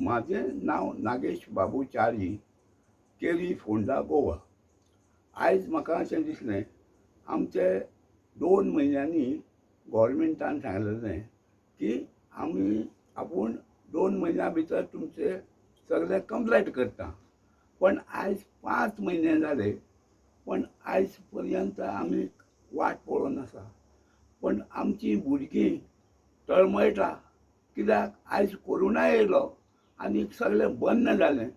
म्हाजें नांव नागेश बाबू च्यारी, केरी, फोंडा, गोवा. आयज म्हाका अशें दिसलें, आमचे 2 म्हयन्यांनी गोवोरमेंटान सांगलेलें की आमी आपूण 2 म्हयन्या भितर तुमचें सगळें कंप्लेट करता. पण आयज 5 म्हयने जाले, पण आयज पर्यंत आमी वाट पळोवन आसा. पण आमची भुरगीं तळमळटा, कित्याक आयज कोरोना येयलो आनी सगळें बंद जालें.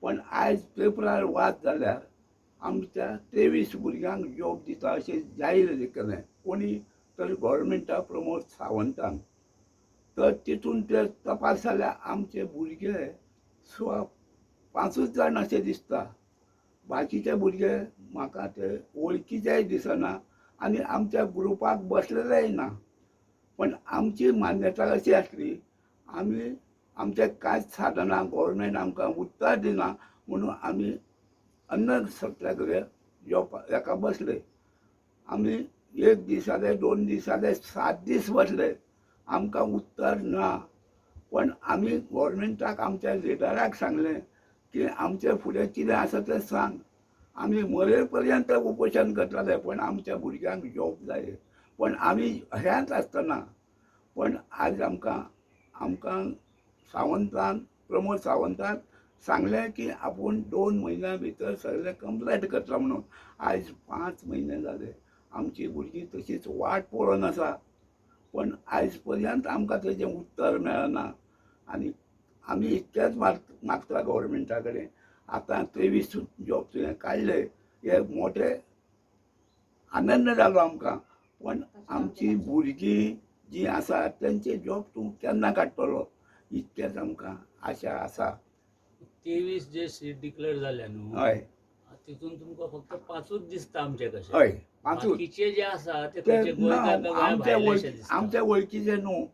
पण आयज पेपरार वाच जाल्यार आमच्या 23 भुरग्यांक जॉब दिता अशें जाहीर केलें. कोणी तर गोवोरमेंटा प्रमोद सावंतान. तर तितून ते तपास जाल्यार आमचे भुरगे स्व पांचूच जाण अशें दिसता. बाकीचे भुरगे म्हाका ते वळखीचेय दिसना आनी आमच्या ग्रुपाक बसलेलेय ना. पण आमची मान्यताय अशी आसली, आमी आमचें कांयच सादना, गोवोरमेंट आमकां उत्तर दिना म्हणून आमी अन्न सत्याग्रह जेवपा हेका बसले. आमी एक दीस जाले, 2 दीस जाले, 7 दीस बसले, आमकां उत्तर ना. पण आमी गोवोरमेंटाक, आमच्या लिडराक सांगलें की आमचे फुडें कितें आसा तें सांग, आमी मरे पर्यंत उपोशण करतले, पण आमच्या भुरग्यांक जॉब जाय. पण आमी हेंच आसतना, पण आज आमकां आमकां सावंतान, प्रमोद सावंतान सांगलें की आपूण 2 म्हयन्या भितर सगळें कंप्लेट करतलो म्हणून. आयज 5 म्हयने जाले, आमची भुरगीं तशीच वाट पळोवन आसा. पण आयज पर्यंत आमकां तेजें उत्तर मेळना. आनी आमी इतकेंच मागता गव्हर्मेंटा कडेन, आतां 23 जॉब तुवें काडले हे मोठे आनंद जालो आमकां, पण आमची भुरगीं जीं आसा तेंचे जॉब तूं केन्ना काडटलो, इतकेंच आमकां आशा आसा. 23 जे सीट डिक्लेअर जाल्या न्हू, तितून तुमकां फक्त पांचूच दिसता आमचे कशे? हय, पांचूच. बाकीचे जे आसा ते ते खंयचे ना गोंयकार काय गोंया आमच्या भायले वळखी अशे दिसता? आमच्या वळखीचे न्हू.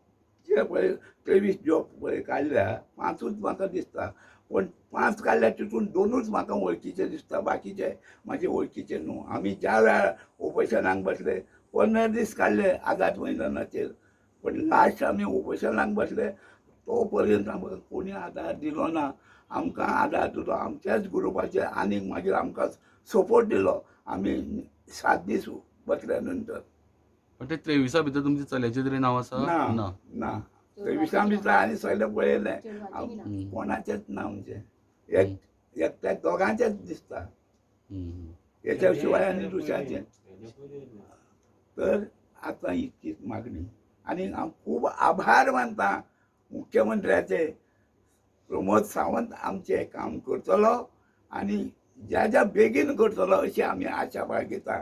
जे पळय 23 जॉब पळय काडल्या, पांचूच म्हाका दिसता. पण पांच काडल्या तितून दोनूच म्हाका वळखीचे दिसता, बाकीचे म्हाजे वळखीचे न्हू. आमी ज्या वेळार उपोशणाक बसले, 15 दीस काडले आझाद मैदानाचेर, पण लास्ट आमी उपोशणाक बसले तो पर्यंत आमकां कोणी आदार दिलो ना. आमकां आदार दिलो आमच्याच ग्रुपाचे आनीक मागीर आमकां सपोर्ट दिलो आमी 7 दीस बसल्या नंतर. पण ते 23 भितर तुमच्या चल्याचें तरी नांव आसा? ना. ना? ना, 23 भितर आनी सगळें पळयलें, कोणाचेंच ना. आमचें एक एकट्या दोगांचेच दिसता. हेच्या शिवाय आनी दुसऱ्याचें. तर आतां इतकीच मागणी आनी हांव खूब आभार मानता मुख्यमंत्र्याचे. प्रमोद सावंत आमचें काम करतलो आनी ज्या ज्या बेगीन करतलो अशी आमी आशा बाळगिता.